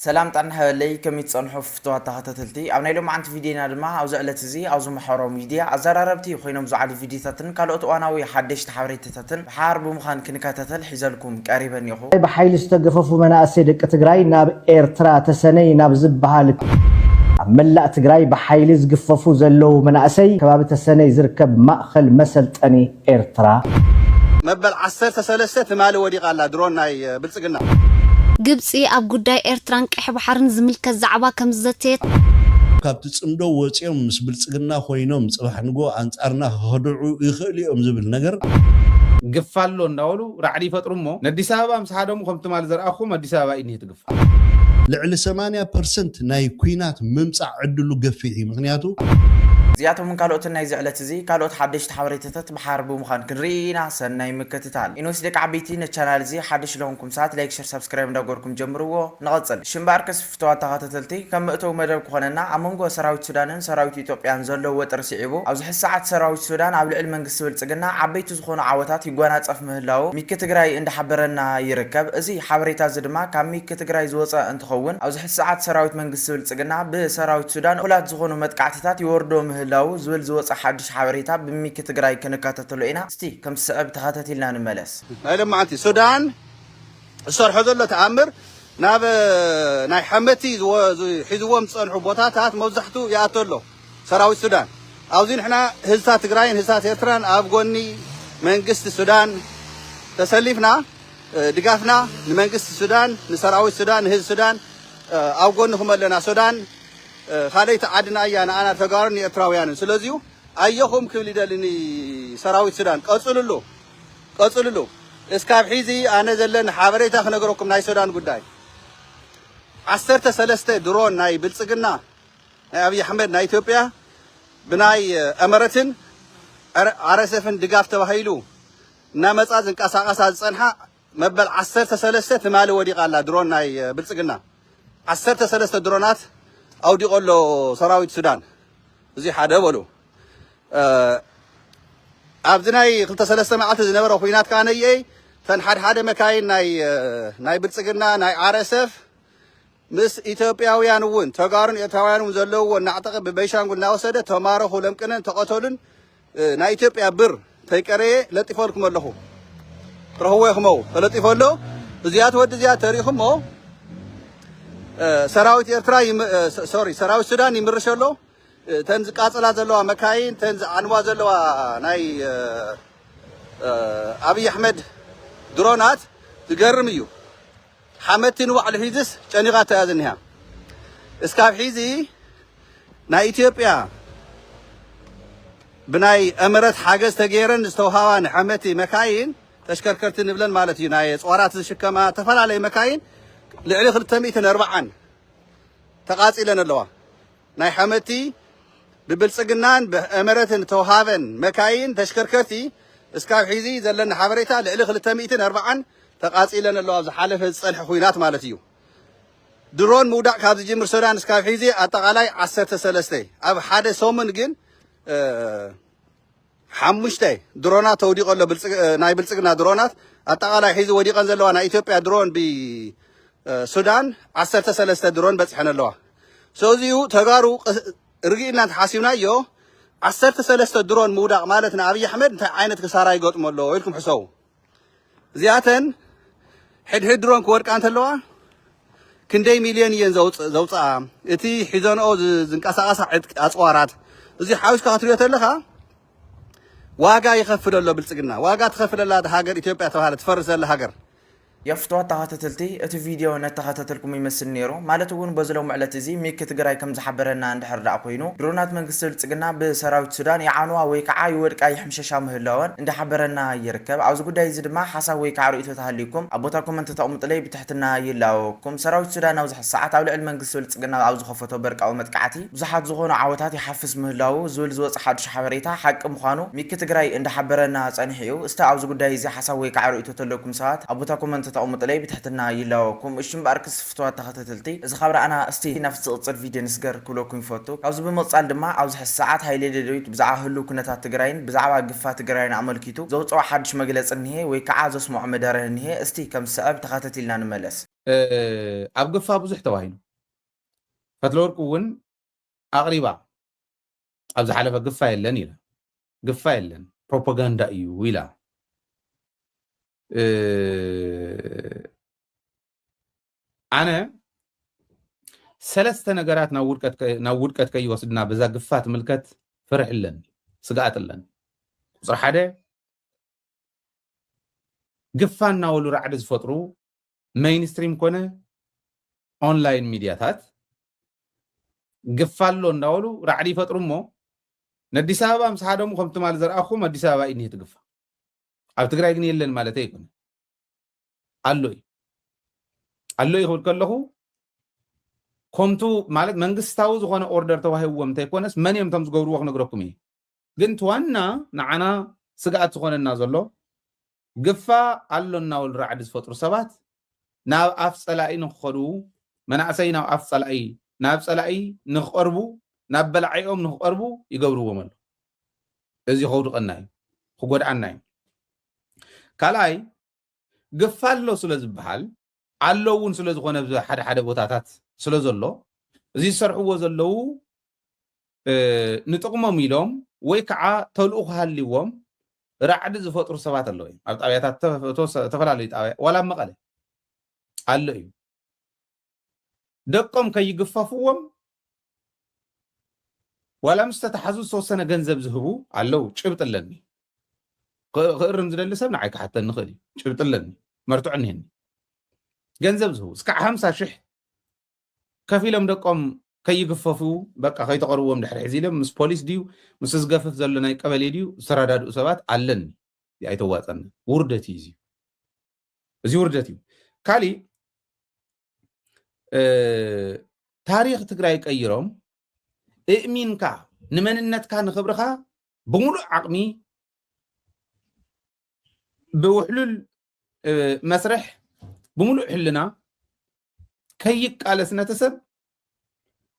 ሰላም ጥዕና ሃበለይ፣ ከመይ ትጸንሑ ፍቱዋት ተኸታተልቲ? ኣብ ናይ ሎማዓንቲ ቪድዮና ድማ ኣብዚ ዕለት እዚ ኣብዚ መሓውራዊ ሚድያ ኣዘራረብቲ ኮይኖም ዝዓሉ ቪድዮታትን ካልኦት እዋናዊ ሓደሽቲ ሓበሬታታትን ብሓር ብምዃን ክንከታተል ሒዘልኩም ቀሪበ እኒኹ። ብሓይሊ ዝተገፈፉ መናእሰይ ደቂ ትግራይ ናብ ኤርትራ ተሰነይ ናብ ዝበሃል ኣብ መላእ ትግራይ ብሓይሊ ዝግፈፉ ዘለዉ መናእሰይ ከባቢ ተሰነይ ዝርከብ ማእኸል መሰልጠኒ ኤርትራ። መበል ዓሰርተ ሰለስተ ትማሊ ወዲቓ ኣላ ድሮን ናይ ብልጽግና። ግብጺ ኣብ ጉዳይ ኤርትራን ቀይሕ ባሕርን ዝምልከት ዛዕባ ከም ዝዘተየት ካብቲ ጽምዶ ወጺኦም ምስ ብልጽግና ኮይኖም ጽባሕ ንጎ ኣንጻርና ክኸድዑ ይኽእሉ እዮም ዝብል ነገር ግፋ ኣሎ እንዳበሉ ራዕዲ ይፈጥሩ እሞ ነዲስ ኣበባ ምስ ሃደሙ ከም ትማሊ ዘርኣኹም ኣዲስ ኣበባ እዩ እኒሄ ትግፋ። ልዕሊ ሰማንያ ፐርሰንት ናይ ኲናት ምምጻእ ዕድሉ ገፊሕ እዩ። ምኽንያቱ እዚኣቶምን ካልኦትን ናይዚ ዕለት እዚ ካልኦት ሓደሽቲ ሓበሬታታት ብሓር ብምዃን ክንርኢ ኢና። ሰናይ ምክትታል። ኢኖስ ደቂ ዓበይቲ ነቻናል እዚ ሓደሽ ለኹምኩም ሰዓት ላይክ፣ ሸር፣ ሳብስክራይብ እንዳገበርኩም ጀምርዎ። ንቐጽል። ሽምባር ከስፍተዋ ተኸታተልቲ ከም መእተዊ መደብ ክኾነና ኣብ መንጎ ሰራዊት ሱዳንን ሰራዊት ኢትዮጵያን ዘሎ ወጥሪ ስዒቡ ኣብዚ ሕዚ ሰዓት ሰራዊት ሱዳን ኣብ ልዕሊ መንግስቲ ብልጽግና ዓበይቲ ዝኾኑ ዓወታት ይጎናጸፍ ምህላው ሚኪ ትግራይ እንዳሓበረና ይርከብ። እዚ ሓበሬታ እዚ ድማ ካብ ሚኪ ትግራይ ዝወፀ እንትኸውን ኣብዚ ሕዚ ሰዓት ሰራዊት መንግስቲ ብልጽግና ብሰራዊት ሱዳን እኹላት ዝኾኑ መጥቃዕትታት ይወርዶ ምህላው ዝብል ዝወፀ ሓዱሽ ሓበሬታ ብሚኪ ትግራይ ክንከታተሎ ኢና። እስቲ ከም ዝስዕብ ተኸታቲልና ንመለስ። ናይ ሎማዓንቲ ሱዳን ዝሰርሖ ዘሎ ተኣምር ናብ ናይ ሓመቲ ዝወ- ዝ- ሒዝዎም ዝጸንሑ ቦታታት መብዛሕቱ ይኣቶ ኣሎ ሰራዊት ሱዳን። ኣብዚ ንሕና ህዝታት ትግራይን ህዝታት ኤርትራን ኣብ ጎኒ መንግስቲ ሱዳን ተሰሊፍና፣ እ፣ ድጋፍና ንመንግስቲ ሱዳን፣ ንሰራዊት ሱዳን፣ ንህዝቢ ሱዳን፣ እ፣ ኣብ ጎንኹም ኣለና። ሱዳን፣ እ፣ ካልኣይቲ ዓድና እያ፣ ንኣና ተጋሩን ንኤርትራውያንን። ስለዚዩ ኣየኹም ክብል ይደሊ ንሰራዊት ሱዳን። ቀጽልሉ፣ ቀጽልሉ። እስካብ ሒዚ ኣነ ዘለኒ ሓበሬታ ክነግረኩም ናይ ሱዳን ጉዳይ። ዓሰርተ ሰለስተ ድሮን ናይ ብልጽግና፣ ናይ ኣብይ ኣሕመድ፣ ናይ ኢትዮጵያ ብናይ፣ እ፣ ኤመረትን ኣረ-፣ ኣረሰፍን ድጋፍ ተባሂሉ እናመጻ ዝንቀሳቐሳ ዝጸንሓ መበል ዓሰርተ ሰለስተ ትማሊ ወዲቓ ኣላ ድሮን ናይ፣ እ፣ ብልጽግና። ዓሰርተ ሰለስተ ድሮናት ኣውዲቑ ኣሎ ሰራዊት ሱዳን። እዚ ሓደ በሉ። እ፣ ኣብዚ ናይ ክልተ ሰለስተ መዓልቲ ዝነበረ ኹናት ከኣ ነየይ፣ እተን ሓደ ሓደ መካይን ናይ፣ እ፣ ናይ ብልጽግና፣ ናይ ኣረሰፍ ምስ ኢትዮጵያውያን እውን፣ ተጋሩን ኤርትራውያን እውን ዘለውዎ እናዕጠቐ ብቤንሻንጉል እናወሰደ ተማረኹ፣ ለምቅነን ተቐተሉን፣ እ፣ ናይ ኢትዮጵያ ብር ተይቀረየ ለጢፈልኩም ኣለኹ። ትረኽብዎ ኢኹም፣ ተለጢፉ ኣሎ። እዚኣ ትወዲ እዚኣ ተሪኹሞ፣ እ፣ ሰራዊት ኤርትራ ይም-፣ እ፣ ሶ-፣ ሶሪ፣ ሰራዊት ሱዳን ይምርሽ ኣሎ። እ፣ ተን ዝቃጸላ ዘለዋ መካይን፣ ተን ዝዓንዋ ዘለዋ ናይ፣ እ፣ እ፣ ኣብይ ኣሕመድ ድሮናት ዝገርም እዩ። ሓመቲ ንባዕሉ ሒዝስ ጨኒቓቶ እያ ዝኒሃ። እስካብ ሒዚ ናይ ኢትዮጵያ ብናይ ኤመረት ሓገዝ ተገይረን ዝተውሃባ ንሓመቲ መካይን፣ ተሽከርከርቲ ንብለን ማለት እዩ፣ ናይ እፅዋራት ዝሽከማ ዝተፈላለዩ መካይን ልዕሊ ክልተ ሚእትን ኣርባዓን ተቓጺለን ኣለዋ። ናይ ሓመቲ ብብልጽግናን ብኤመረትን ተውሃበን መካይን፣ ተሽከርከርቲ እስካብ ሒዚ ዘለኒ ሓበሬታ ልዕሊ ክልተ ሚእትን ኣርባዓን ተቓጺለን ኣለዋ፣ ኣብ ዝሓለፈ ዝጸንሐ ኹናት ማለት እዩ። ድሮን ምውዳቕ ካብ ዝጅምር ሱዳን እስካብ ሒዚ ኣጠቓላይ ዓሰርተ ሰለስተ፣ ኣብ ሓደ ሰሙን ግን፣ እ፣ ሓሙሽተ ድሮናት ተውዲቑ ኣሎ፣ ብልጽግ-፣ እ፣ ናይ ብልጽግና ድሮናት ኣጠቓላይ ሒዚ ወዲቐን ዘለዋ ናይ ኢትዮጵያ ድሮን ብ፣ እ፣ ሱዳን ዓሰርተ ሰለስተ ድሮን በጺሐን ኣለዋ። So እዚኡ ተጋሩ ቅ-፣ ርግእና እንተሓሲብናዮ ዓሰርተ ሰለስተ ድሮን ምውዳቕ ማለት ንኣብይ ኣሕመድ እንታይ ዓይነት ክሳራ ይገጥሞ ኣሎ ኢልኩም ሕሰቡ። እዚኣተን ሕድሕድ ድሮን ክወድቃ እንተለዋ ክንደይ ሚልዮን እየን ዘውፅ-፣ ዘውፅኣ? እቲ ሒዘንኦ ዝ-፣ ዝንቀሳቐሳ ዕጥቂ ኣፅዋራት እዚ ሓዊስካ ክትሪኦ ተለኻ ዋጋ ይኸፍል ኣሎ ብልፅግና። ዋጋ ትኸፍለላ ሃገር ኢትዮጵያ ተባሃለ ትፈርስ ዘላ ሃገር። የፍትዋ ተኸታተልቲ፣ እቲ ቪድዮ ነተኸታተልኩም ይመስል ነይሩ። ማለት እውን በዚ ሎሚ ዕለት እዚ ሚኪ ትግራይ ከም ዝሓበረና እንድሕር ደኣ ኮይኑ ድሮናት መንግስቲ ብልፅግና ብሰራዊት ሱዳን ይዓንዋ ወይ ከዓ ይወድቃ ይሕምሸሻ ምህላወን እንዳሓበረና ይርከብ። ኣብዚ ጉዳይ እዚ ድማ ሓሳብ ወይ ከዓ ርእይቶ ተሃልዩኩም ኣብ ቦታ ኮመንት ተቕምጡለይ ብትሕትና ይላወኩም። ሰራዊት ሱዳን ኣብዚ ሕዚ ሰዓት ኣብ ልዕሊ መንግስቲ ብልፅግና ኣብ ዝኸፈቶ በርቃዊ መጥቃዕቲ ብዙሓት ዝኾኑ ዓወታት ይሓፍስ ምህላዉ ዝብል ዝወፀ ሓዱሽ ሓበሬታ ሓቂ ምዃኑ ሚኪ ትግራይ እንዳሓበረና ጸኒሑ እዩ። እስቲ ኣብዚ ጉዳይ እዚ ሓሳብ ወይ ከዓ ርእይቶ ተለኩም ሰባት ኣብ ቦታ ኮመንት ተቐምጥለይ ብትሕትና ይላወኩም። እሺ እምበኣር ክስፍትዋ ተኸታተልቲ፣ እዚ ካብ ረኣና እስቲ ናብቲ ዝቕጽል ቪድዮ ንስገር ክብለኩም ይፈቱ። ካብዚ ብምቕጻል ድማ ኣብዚ ሕዚ ሰዓት ሃይለ ደደቢት ብዛዕባ ህልው ኩነታት ትግራይን ብዛዕባ ግፋ ትግራይን ኣመልኪቱ ዘውፅኦ ሓድሽ መግለፂ እኒሄ ወይ ከዓ ዘስምዖ መደረ እኒሄ። እስቲ ከም ዝስዕብ ተኸታቲልና ንመለስ። ኣብ ግፋ ብዙሕ ተባሂሉ። ፈትለወርቅ እውን ኣቕሪባ፣ ኣብ ዝሓለፈ ግፋ የለን ኢላ። ግፋ የለን፣ ፕሮፓጋንዳ እዩ ኢላ። ኣነ ሰለስተ ነገራት ናብ ውድቀት ከይወስድና በዛ ግፋ ትምልከት ፍርሕ ኣለኒ፣ ስግኣት ኣለኒ። ቁፅሪ ሓደ፣ ግፋ እናበሉ ራዕዲ ዝፈጥሩ ሜይንስትሪም ኮነ ኦንላይን ሚድያታት ግፋ ኣሎ እንዳበሉ ራዕዲ ይፈጥሩ እሞ፣ ነዲስ ኣበባ ምስ ሃደሙ ከም ትማሊ ዘርኣኹም ኣዲስ ኣበባ እዩ እኒሄ ትግፋ። ኣብ ትግራይ ግን የለን ማለት ኣይኮነ፣ ኣሎ እዩ። ኣሎ እዩ ክብል ከለኹ፣ ከምቱ ማለት መንግስታዊ ዝኾነ ኦርደር ተዋሂብዎም እንተይኮነስ፣ መን እዮም እቶም ዝገብርዎ ክነግረኩም እየ። ግን እቲ ዋና ንዓና ስግኣት ዝኾነና ዘሎ፣ ግፋ ኣሎ እናበሉ ራዕዲ ዝፈጥሩ ሰባት ናብ ኣፍ ፀላኢ ንክኸዱ፣ መናእሰይ ናብ ኣፍ ፀላኢ፣ ናብ ፀላኢ ንክቐርቡ፣ ናብ በላዒኦም ንክቐርቡ ይገብርዎም ኣሎ። እዚ ከውድቐና እዩ፣ ክጎድኣና እዩ። ካልኣይ፣ ግፋ ኣሎ ስለ ዝበሃል፣ ኣሎ እውን ስለ ዝኾነ፣ ኣብ ሓደ ሓደ ቦታታት ስለ ዘሎ፣ እዚ ዝሰርሕዎ ዘለዉ ንጥቕሞም ኢሎም ወይ ከዓ ተልእኾ ሃልይዎም ራዕዲ ዝፈጥሩ ሰባት ኣለዉ እዮም። ኣብ ጣብያታት፣ ዝተፈላለዩ ጣብያ፣ ዋላ ኣብ መቐለ ኣሎ እዩ። ደቆም ከይግፈፍዎም ዋላ ምስ ተተሓዙ ዝተወሰነ ገንዘብ ዝህቡ ኣለዉ። ጭብጢ ኣለኒ። ክእርም ዝደሊ ሰብ ንዓይ ክሓተኒ ይኽእል እዩ። ጭብጢ ኣለኒ፣ መርትዖ እኒሀኒ። ገንዘብ ዝህቡ እስካዕ ሓምሳ ሽሕ ከፊሎም ደቆም ከይግፈፉ፣ በቃ ከይተቐርብዎም ድሕሪ ሕዚ ኢሎም ምስ ፖሊስ ድዩ ምስ ዝገፍፍ ዘሎ ናይ ቀበሌ ድዩ ዝተረዳድኡ ሰባት ኣለኒ። ኣይተዋፀኒ። ውርደት እዩ እዚ። እዚ ውርደት እዩ። ካሊእ፣ ታሪኽ ትግራይ ቀይሮም፣ እእሚንካ ንመንነትካ ንክብርኻ ብምሉእ ዓቕሚ ብውሕሉል መስርሕ፣ ብምሉእ ሕልና ከይቃለስ ነቲ ሰብ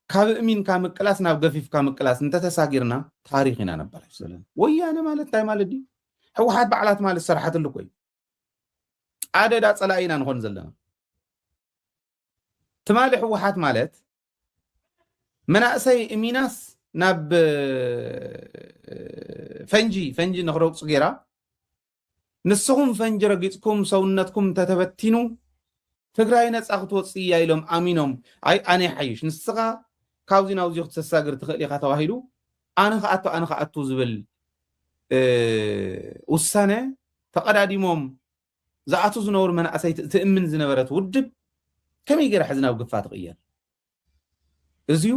ካብ እእሚንካ ምቅላስ ናብ ገፊፍካ ምቅላስ እንተተሳጊርና፣ ታሪኽ ኢና ነባላሽ ዘለና። ወያነ ማለት እንታይ ማለት ድዩ? ህወሓት ባዕላት ማለት ዝሰርሓትሉ እኮ እዩ። ኣደዳ ፀላኢ ኢና ንኾን ዘለና። ትማሊ ህወሓት ማለት መናእሰይ እሚናስ ናብ ፈንጂ፣ ፈንጂ ንክረግፁ ገይራ፣ ንስኹም ፈንጂ ረጊፅኩም ሰውነትኩም እንተተበቲኑ ትግራይ ነፃ ክትወፅእ እያ ኢሎም ኣሚኖም። ኣይ ኣነ ይሓይሽ፣ ንስኻ ካብዚ ናብዚ ክትሰሳግር ትኽእል ኢኻ ተባሂሉ፣ ኣነ ክኣቱ፣ ኣነ ክኣቱ ዝብል ውሳነ ተቐዳዲሞም ዝኣቱ ዝነበሩ መናእሰይ ትእምን ዝነበረት ውድብ ከመይ ገይራ ሕዚ ናብ ግፋ ትቕየር? እዚዩ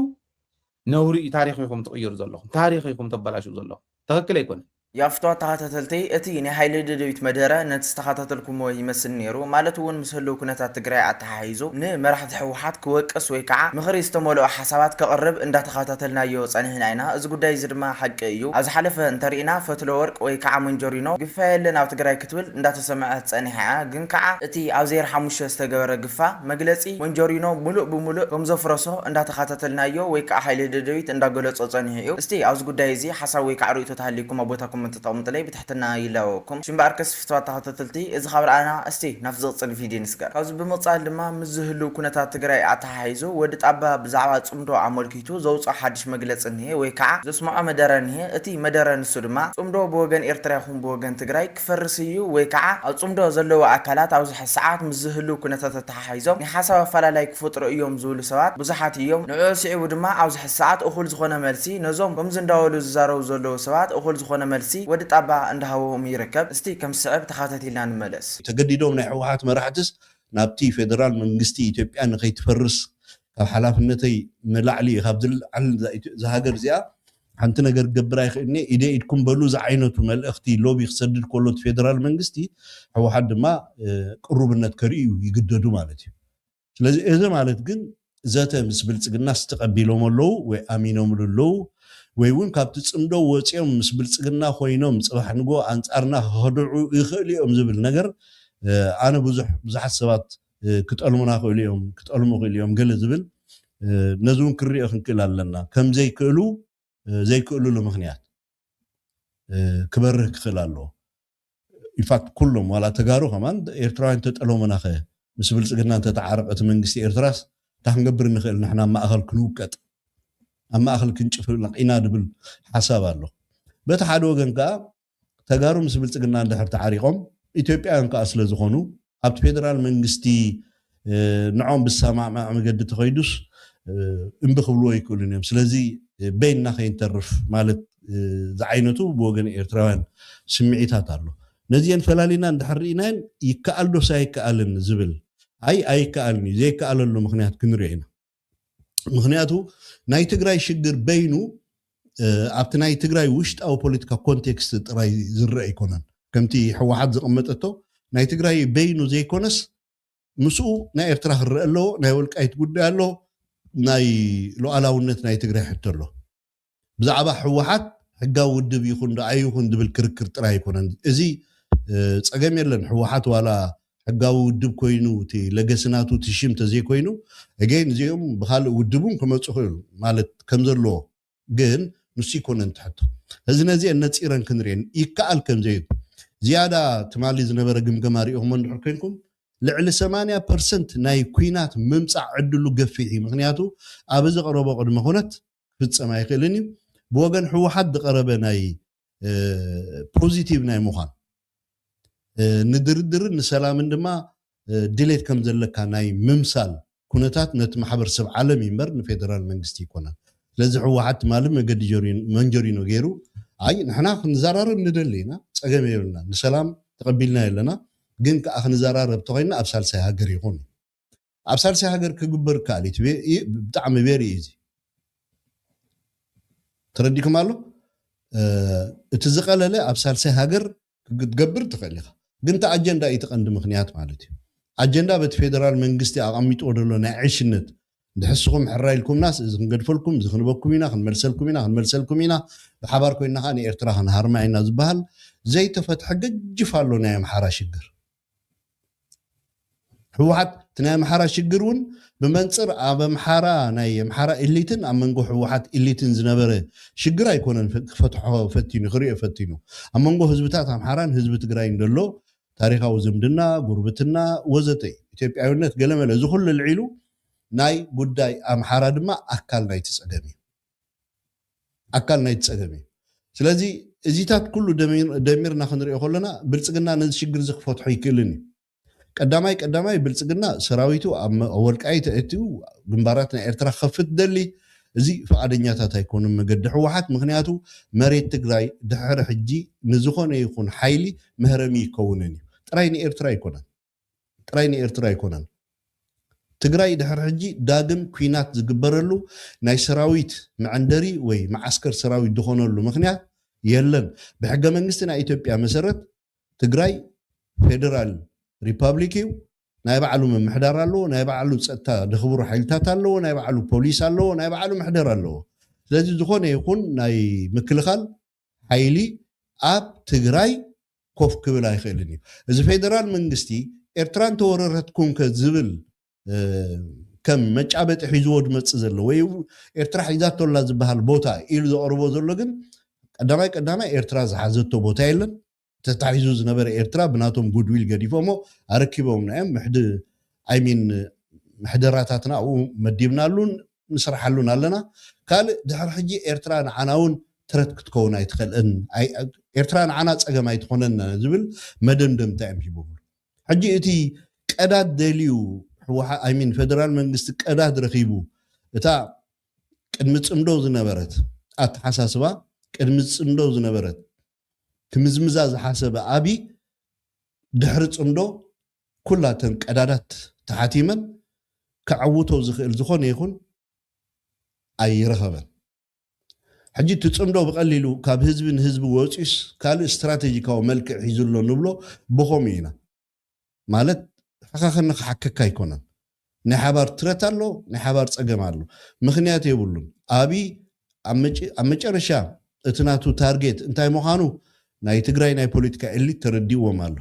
ነውሪ እዩ። ታሪኽ ኢኹም ትቕይሩ ዘለኹም፣ ታሪኽ ኢኹም ተበላሽው ዘለኹም። ትኽክል ኣይኮነን። ያፍቶ ተኸታተልተይ፣ እቲ ናይ ሃይለ ደደቢት መደረ ነቲ ዝተኸታተልኩሞ ይመስል ነይሩ። ማለት እውን ምስ ህልው ኩነታት ትግራይ ኣተሓሒዙ ንመራሕቲ ህወሓት ክወቅስ ወይ ከዓ ምኽሪ ዝተመልኦ ሓሳባት ከቕርብ እንዳተኸታተልናዮ ጸኒሕና ኢና። እዚ ጉዳይ እዚ ድማ ሓቂ እዩ። ኣብ ዝሓለፈ እንተሪእና ፈትለ ወርቅ ወይ ከዓ መንጀሪኖ ግፋ የለን ኣብ ትግራይ ክትብል እንዳተሰምዐት ጸኒሓ እያ። ግን ከዓ እቲ ኣብ ዜሮ ሓሙሽተ ዝተገበረ ግፋ መግለፂ መንጀሪኖ ሙሉእ ብሙሉእ ከም ዘፍረሶ እንዳተኸታተልናዮ ወይ ከዓ ሃይለ ደደቢት እንዳገለጾ ጸኒሑ እዩ። እስቲ ኣብዚ ጉዳይ እዚ ሓሳብ ወይ ከዓ ርእይቶ ተሃልይኩም ኣብ ቦታ ኮመንት ተቐምጥለይ ብትሕትና ይላወኩም። ሽምበኣርከስ ፍትዋት ተኸታተልቲ፣ እዚ ካብ ረኣና እስቲ ናብ ዝቕጽል ቪድዮ ንስገር። ካብዚ ብምቕጻል ድማ ምስ ዝህልው ኩነታት ትግራይ ኣተሓሒዙ ወዲ ጣባ ብዛዕባ ጽምዶ ኣመልኪቱ ዘውፅኦ ሓድሽ መግለፂ እኒሄ ወይ ከዓ ዘስምዖ መደረ እኒሄ። እቲ መደረ ንሱ ድማ ጽምዶ ብወገን ኤርትራ ይኹን ብወገን ትግራይ ክፈርስ እዩ ወይ ከዓ ኣብ ጽምዶ ዘለዉ ኣካላት ኣብዚ ሕዚ ሰዓት ምስ ዝህልው ኩነታት ኣተሓሒዞም ናይ ሓሳብ ኣፈላላይ ክፈጥሩ እዮም ዝብሉ ሰባት ብዙሓት እዮም። ንዕኡ ስዒቡ ድማ ኣብዚ ሕዚ ሰዓት እኹል ዝኾነ መልሲ ነዞም ከምዚ እንዳበሉ ዝዛረቡ ዘለዉ ሰባት እኹል ዝኾነ መልሲ ወዲ ጣባ እንዳሃቦም ይርከብ። እስቲ ከም ዝስዕብ ተኸታቲልና ንመለስ። ተገዲዶም ናይ ህወሓት መራሕትስ ናብቲ ፌደራል መንግስቲ ኢትዮጵያ ንኸይትፈርስ ካብ ሓላፍነተይ ንላዕሊ እዩ፣ ካብ ዝለዓል እዛ ኢትዮ-፣ እዛ ሃገር እዚኣ ሓንቲ ነገር ክገብር ኣይኽእልን እየ፣ ኢደ ኢድኩም በሉ ዝዓይነቱ መልእኽቲ ሎቢ ክሰድድ ከሎ እቲ ፌደራል መንግስቲ፣ ህወሓት ድማ፣ እ፣ ቅሩብነት ከርእዩ ይግደዱ ማለት እዩ። ስለዚ እዚ ማለት ግን ዘተ ምስ ብልጽግናስ ተቐቢሎም ኣለዉ ወይ ኣሚኖምሉ ኣለዉ ወይ እውን ካብቲ ጽምዶ ወጺኦም ምስ ብልጽግና ኮይኖም ጽባሕ ንግሆ ኣንጻርና ክኸድዑ ይኽእሉ እዮም ዝብል ነገር ኣነ ብዙሕ ብዙሓት ሰባት ክጠልሙና ክእሉ እዮም ክጠልሙ ክእሉ እዮም ገለ ዝብል ነዚ እውን ክንሪኦ ክንክእል ኣለና። ከም ዘይክእሉ ዘይክእሉሉ ምክንያት ክበርህ ክኽእል ኣለዎ። ኢንፋክት ኩሎም ዋላ ተጋሩ ከማን ኤርትራውያን ተጠለሙናኸ ምስ ብልፅግና እንተተዓረቀ እቲ መንግስቲ ኤርትራስ እንታይ ክንገብር ንኽእል ንሕና ኣብ ማእኸል ክንውቀጥ ኣብ ማእኸል ክንጭፍልቕ ኢና ድብል ሓሳብ ኣሎ። በቲ ሓደ ወገን ከዓ ተጋሩ ምስ ብልፅግና እንድሕር ተዓሪቆም ኢትዮጵያውያን ከዓ ስለዝኾኑ ኣብቲ ፌደራል መንግስቲ ንዖም ብሰማማዕ መገዲ ተኸይዱስ እምቢ ክብልዎ ይክእሉን እዮም። ስለዚ በይንና ከይንተርፍ ማለት ዝዓይነቱ ብወገን ኤርትራውያን ስምዒታት ኣሎ። ነዚአን ፈላሊና እንድሕር ርኢናየን ይከኣል ዶስ ኣይከኣልን ዝብል ኣይ ኣይከኣልን እዩ። ዘይከኣለሉ ምክንያት ክንሪኦ ኢና። ምክንያቱ ናይ ትግራይ ሽግር በይኑ ኣብቲ ናይ ትግራይ ውሽጣዊ ፖለቲካ ኮንቴክስት ጥራይ ዝረአ ኣይኮነን። ከምቲ ህወሓት ዝቐመጠቶ ናይ ትግራይ በይኑ ዘይኮነስ ምስኡ ናይ ኤርትራ ክረአ ኣለዎ። ናይ ወልቃይት ጉዳይ ኣሎ። ናይ ሉዓላውነት ናይ ትግራይ ሕቶ ኣሎ። ብዛዕባ ህወሓት ሕጋዊ ውድብ ይኹን ዶ ኣይኹን ዝብል ክርክር ጥራይ ኣይኮነን። እዚ ፀገም የለን። ህወሓት ዋላ ሕጋዊ ውድብ ኮይኑ እቲ ለገሲ ናቱ እቲ ሽም ተዘይኮይኑ እገይን እዚኦም ብካልእ ውድብ እውን ክመፁ ክእሉ ማለት ከም ዘለዎ ግን ንሱ ይኮነን ትሕቶ። እዚ ነዚአን ነፂረን ክንሪአን ይከኣል ከም ዘዩ ዝያዳ ትማሊ ዝነበረ ግምገማ ሪኢኹም እንድሕር ኮይንኩም ልዕሊ ሰማንያ ፐርሰንት ናይ ኩናት ምምፃእ ዕድሉ ገፊሕ እዩ። ምክንያቱ ኣብ እዚ ቀረቦ ቅድመ ኩነት ክፍፀም ኣይክእልን እዩ። ብወገን ህወሓት ዝቀረበ ናይ ፖዚቲቭ ናይ ምዃን ንድርድርን ንሰላምን ድማ ድሌት ከም ዘለካ ናይ ምምሳል ኩነታት ነቲ ማሕበረሰብ ዓለም እዩ እምበር ንፌደራል መንግስቲ ይኮነን። ስለዚ ህወሓት ትማሊ መገዲ መንጀሪኖ ገይሩ ኣይ ንሕና ክንዘራረብ ንደሊ ኢና፣ ፀገም የብልና፣ ንሰላም ተቐቢልና የለና፣ ግን ከዓ ክንዘራረብ ተኮይና ኣብ ሳልሳይ ሃገር ይኹን ኣብ ሳልሳይ ሃገር ክግበር ይከኣል እዩ። ብጣዕሚ ቬሪ ኢዚ ተረዲኩም ኣሎ። እቲ ዝቐለለ ኣብ ሳልሳይ ሃገር ክትገብር ትኽእል ኢኻ፣ ግን እቲ ኣጀንዳ እዩ እቲ ቀንዲ ምክንያት ማለት እዩ። ኣጀንዳ በቲ ፌደራል መንግስቲ ኣቐሚጥዎ ዘሎ ናይ ዕሽነት ድሕስኹም ሕራ ኢልኩምናስ እዚ ክንገድፈልኩም እዚ ክንበኩም ኢና ክንመልሰልኩም ኢና ክንመልሰልኩም ኢና ብሓባር ኮይና ከዓ ንኤርትራ ክንሃርማ ኢና ዝበሃል ዘይተፈትሐ ገጅፍ ኣሎ ናይ ኣምሓራ ሽግር። ህወሓት እቲ ናይ ኣምሓራ ሽግር እውን ብመንፅር ኣብ ኣምሓራ ናይ ኣምሓራ ኢሊትን ኣብ መንጎ ህወሓት ኢሊትን ዝነበረ ሽግር ኣይኮነን ክፈትሖ ፈቲኑ ክሪኦ ፈቲኑ ኣብ መንጎ ህዝብታት ኣምሓራን ህዝቢ ትግራይን ዘሎ ታሪካዊ ዝምድና ጉርብትና ወዘተ እዩ። ኢትዮጵያዊነት ገለመለ እዚ ኩሉ ልዒሉ ናይ ጉዳይ ኣምሓራ ድማ ኣካል ናይቲ ፀገም እዩ ኣካል ናይቲ ፀገም እዩ። ስለዚ እዚታት ኩሉ ደሚርና ክንሪኦ ከለና ብልፅግና ነዚ ሽግር እዚ ክፈትሖ ይክእልን እዩ። ቀዳማይ ቀዳማይ ብልፅግና ሰራዊቱ ኣብ ወልቃይት ኣእትዩ ግንባራት ናይ ኤርትራ ክኸፍት ደሊ እዚ ፍቓደኛታት ኣይኮኑን መገዲ ህወሓት። ምክንያቱ መሬት ትግራይ ድሕሪ ሕጂ ንዝኾነ ይኹን ሓይሊ መህረሚ ይከውንን እዩ። ጥራይ ንኤርትራ ኣይኮነን ጥራይ ንኤርትራ ኣይኮነን። ትግራይ ድሕሪ ሕጂ ዳግም ኲናት ዝግበረሉ ናይ ሰራዊት መዐንደሪ ወይ መዓስከር ሰራዊት ዝኾነሉ ምክንያት የለን። ብሕገ መንግስቲ ናይ ኢትዮጵያ መሰረት ትግራይ ፌደራል ሪፓብሊክ እዩ። ናይ ባዕሉ ምምሕዳር ኣለዎ። ናይ ባዕሉ ፀጥታ ደኽብሩ ሓይልታት ኣለዎ። ናይ ባዕሉ ፖሊስ ኣለዎ። ናይ ባዕሉ መሕደር ኣለዎ። ስለዚ ዝኾነ ይኹን ናይ ምክልኻል ሓይሊ ኣብ ትግራይ ኮፍ ክብል ኣይኽእልን እዩ። እዚ ፌደራል መንግስቲ ኤርትራ እንተወረረትኩም ከ ዝብል ከም መጫበጢ ሒዝዎ ድመፅእ ዘሎ ወይ ኤርትራ ሒዛቶላ ዝበሃል ቦታ ኢሉ ዘቕርቦ ዘሎ ግን ቀዳማይ ቀዳማይ ኤርትራ ዝሓዘቶ ቦታ የለን። ተታሒዙ ዝነበረ ኤርትራ ብናቶም ጉድዊል ገዲፎሞ ኣረኪቦምና እዮም። ምሕድ ኣይሚን ምሕደራታትና ኣብኡ መዲብናሉን ንስርሓሉን ኣለና። ካልእ ድሕሪ ሕጂ ኤርትራ ንዓና እውን ትረት ክትከውን ኣይትኽእልን። ኤርትራ ንዓና ፀገም ኣይትኾነና ዝብል መደምደምታ እዮም ሂቦምሉ። ሕጂ እቲ ቀዳድ ደልዩ ህወሓት ኣይሚን ፌደራል መንግስቲ ቀዳድ ረኺቡ እታ ቅድሚ ፅምዶ ዝነበረት ኣተሓሳስባ ቅድሚ ፅምዶ ዝነበረት ክምዝምዛ ዝሓሰበ ኣብይ ድሕሪ ፅምዶ ኩላተን ቀዳዳት ተሓቲመን ክዓውቶ ዝኽእል ዝኾነ ይኹን ኣይረኸበን። ሕጂ እቲ ፅምዶ ብቐሊሉ ካብ ህዝቢ ንህዝቢ ወፂኡስ ካልእ ስትራቴጂካዊ መልክዕ ሒዙ ኣሎ ንብሎ ብኸምኡ ኢና። ማለት ሕኻኽኒ ክሓከካ ኣይኮነን። ናይ ሓባር ትረት ኣሎ፣ ናይ ሓባር ፀገም ኣሎ። ምክንያት የብሉን። ኣብይ ኣብ መጨረሻ እቲ ናቱ ታርጌት እንታይ ምዃኑ ናይ ትግራይ ናይ ፖለቲካ ኤሊት ተረዲእዎም ኣሎ።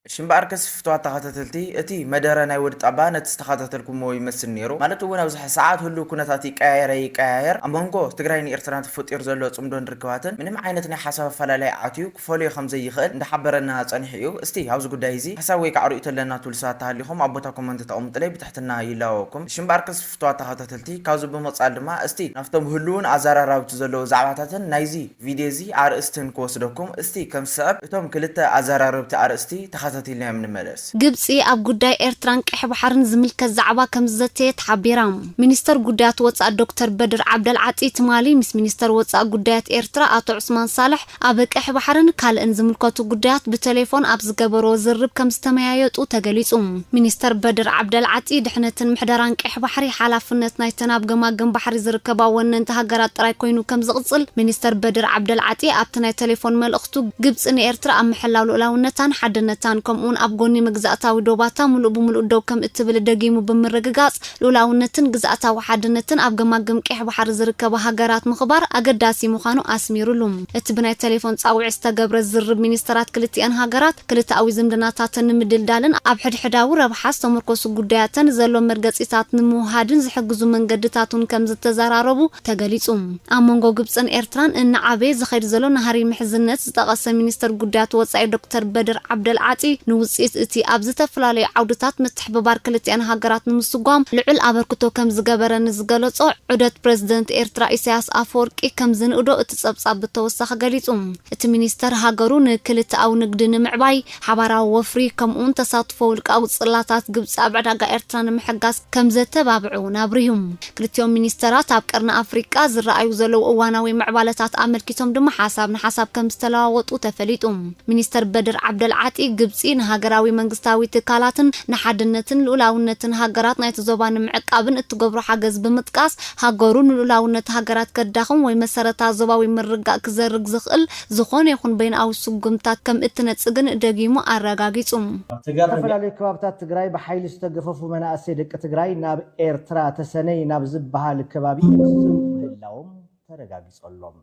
እሺ እምበኣርከስ ፍትዋት ተኸታተልቲ፣ እቲ መደረ ናይ ወዲ ጣባ ነቲ ዝተኸታተልኩምዎ ይመስል ነይሩ። ማለት እውን ኣብዚ ሰዓት ህሉው ኩነታት ይቀያየረ ይቀያየር። ኣብ መንጎ ትግራይን ኤርትራን ተፈጢሩ ዘሎ ጽምዶን ርክባትን ምንም ዓይነት ናይ ሓሳብ ኣፈላላይ ኣትዩ ክፈልዮ ከም ዘይኽእል እንዳሓበረና ጸኒሑ እዩ። እስቲ ኣብዚ ጉዳይ እዚ ሓሳብ ወይ ከዓ ርእይቶ ኣለና ትብሉ ሰባት ተሃሊኹም ኣብ ቦታ ኮመንት ተቐምጡለይ ብትሕትና ይላወኩም። እሺ እምበኣርከስ ፍትዋት ተኸታተልቲ፣ ካብዚ ብምቕጻል ድማ እስቲ ናብቶም ህሉውን ኣዘራራብቲ ዘለዉ ዛዕባታትን ናይዚ ቪድዮ እዚ ኣርእስትን ክወስደኩም። እስቲ ከም ዝስዕብ እቶም ክልተ ኣዘራረብቲ ኣርእስቲ ተኸታቲልናዮም ንመለስ። ግብጺ ኣብ ጉዳይ ኤርትራን ቀይሕ ባሕርን ዝምልከት ዛዕባ ከም ዝዘተየት ሓቢራ። ሚኒስተር ጉዳያት ወጻኢ ዶክተር በድር ዓብደልዓጢ ትማሊ ምስ ሚኒስተር ወጻኢ ጉዳያት ኤርትራ ኣቶ ዑስማን ሳልሕ ኣብ ቀይሕ ባሕርን ካልእን ዝምልከቱ ጉዳያት ብቴሌፎን ኣብ ዝገበርዎ ዝርርብ ከም ዝተመያየጡ ተገሊጹ። ሚኒስተር በድር ዓብደልዓጢ ድሕነትን ምሕደራን ቀይሕ ባሕሪ ሓላፍነት ናይተን ኣብ ገማግም ባሕሪ ዝርከባ ወነንቲ ሃገራት ጥራይ ኮይኑ ከም ዝቕጽል ሚኒስተር በድር ዓብደልዓጢ ኣብቲ ናይ ቴሌፎን መልእኽቱ ግብጺ ንኤርትራ ኣብ ምሕላው ልኡላውነታን ሓድነታን ከምኡውን ኣብ ጎኒ መግዛእታዊ ዶባታ ምሉእ ብምሉእ ደው ከም እትብል ደጊሙ ብምርግጋጽ ልኡላውነትን ግዝኣታዊ ሓድነትን ኣብ ገማግም ቀይሕ ባሕሪ ዝርከባ ሃገራት ምኽባር ኣገዳሲ ምዃኑ ኣስሚሩሉ። እቲ ብናይ ቴሌፎን ጻውዒት ዝተገብረ ዝርርብ ሚኒስተራት ክልቲኣን ሃገራት ክልተኣዊ ዝምድናታተን ንምድልዳልን ኣብ ሕድሕዳዊ ረብሓ ዝተመርኮሱ ጉዳያተን ዘሎ መርገጺታት ንምውሃድን ዝሕግዙ መንገድታት እውን ከም ዝተዘራረቡ ተገሊጹ። ኣብ መንጎ ግብጽን ኤርትራን እናዓበየ ዝኸይድ ዘሎ ናህሪ ምሕዝነት ዝጠቐሰ ሚኒስተር ጉዳያት ወጻኢ ዶክተር በድር ዓብደልዓጢ ንውጽኢት እቲ ኣብ ዝተፈላለዩ ዓውድታት ምትሕብባር ክልቲኣን ሃገራት ንምስጓም ልዑል ኣበርክቶ ከም ዝገበረ ንዝገለጾ ዑደት ፕረዚደንት ኤርትራ ኢሳያስ ኣፈወርቂ ከም ዝንእዶ እቲ ጸብጻብ ብተወሳኺ ገሊጹ። እቲ ሚኒስተር ሃገሩ ንክልተኣዊ ንግዲ ንምዕባይ፣ ሓባራዊ ወፍሪ ከምኡውን ተሳትፎ ውልቃዊ ጽላታት ግብጺ ኣብ ዕዳጋ ኤርትራ ንምሕጋዝ ከም ዘተባብዑ እውን ኣብሪሁ። ክልቲኦም ሚኒስተራት ኣብ ቀርኒ ኣፍሪቃ ዝረኣዩ ዘለዉ እዋናዊ ምዕባለታት ኣመልኪቶም ድማ ሓሳብ ንሓሳብ ከም ዝተለዋወጡ ተፈሊጡ። ሚኒስተር በድር ዓብደልዓጢ ግብጺ ንሃገራዊ መንግስታዊ ትካላትን ንሓድነትን ልኡላውነትን ሃገራት ናይቲ ዞባ ንምዕቃብን እትገብሮ ሓገዝ ብምጥቃስ ሃገሩ ንልኡላውነት ሃገራት ከዳኽም ወይ መሰረታ ዞባዊ ምርግጋእ ክዘርግ ዝኽእል ዝኾነ ይኹን በይንኣዊ ስጉምታት ከም እትነጽግን ደጊሙ ኣረጋጊጹ። ኣብ ትግራይ ዝተፈላለዩ ከባብታት ትግራይ ብሓይሊ ዝተገፈፉ መናእሰይ ደቂ ትግራይ ናብ ኤርትራ ተሰነይ ናብ ዝበሃል ከባቢ ይወስዱ ምህላዎም ተረጋጊጸሎም።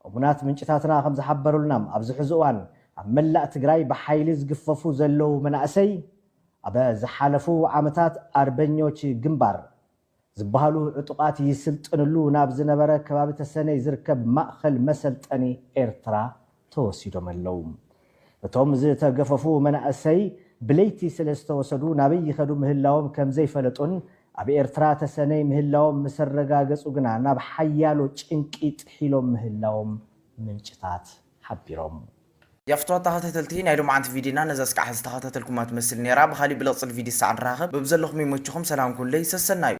እሙናት ምንጭታትና ከም ዝሓበሩልና ኣብዚ ሕዚ እዋን ኣብ መላእ ትግራይ ብሓይሊ ዝግፈፉ ዘለዉ መናእሰይ ኣብ ዝሓለፉ ዓመታት ኣርበኞች ግንባር ዝበሃሉ ዕጡቓት ይስልጥንሉ ናብ ዝነበረ ከባቢ ተሰነይ ዝርከብ ማእኸል መሰልጠኒ ኤርትራ ተወሲዶም ኣለዉ። እቶም ዝተገፈፉ መናእሰይ ብለይቲ ስለ ዝተወሰዱ ናበይ ይኸዱ ምህላዎም ከም ዘይፈለጡን ኣብ ኤርትራ ተሰነይ ምህላዎም ምስ ኣረጋገጹ ግና ናብ ሓያሎ ጭንቂ ጥሒሎም ምህላዎም ምንጭታት ሓቢሮም። ያፍትዋ ተኸታተልቲ ናይ ሎማዓንቲ ቪዲዮና ነዛ እስካዕ ዝተኸታተልኩማ ትመስል ነይራ። ብኻሊእ ብልቕጽል ቪዲዮ ሳዕ ንራኸብ። በብዘለኹም ይመችኹም። ሰላም ኩለይ ሰሰናዩ።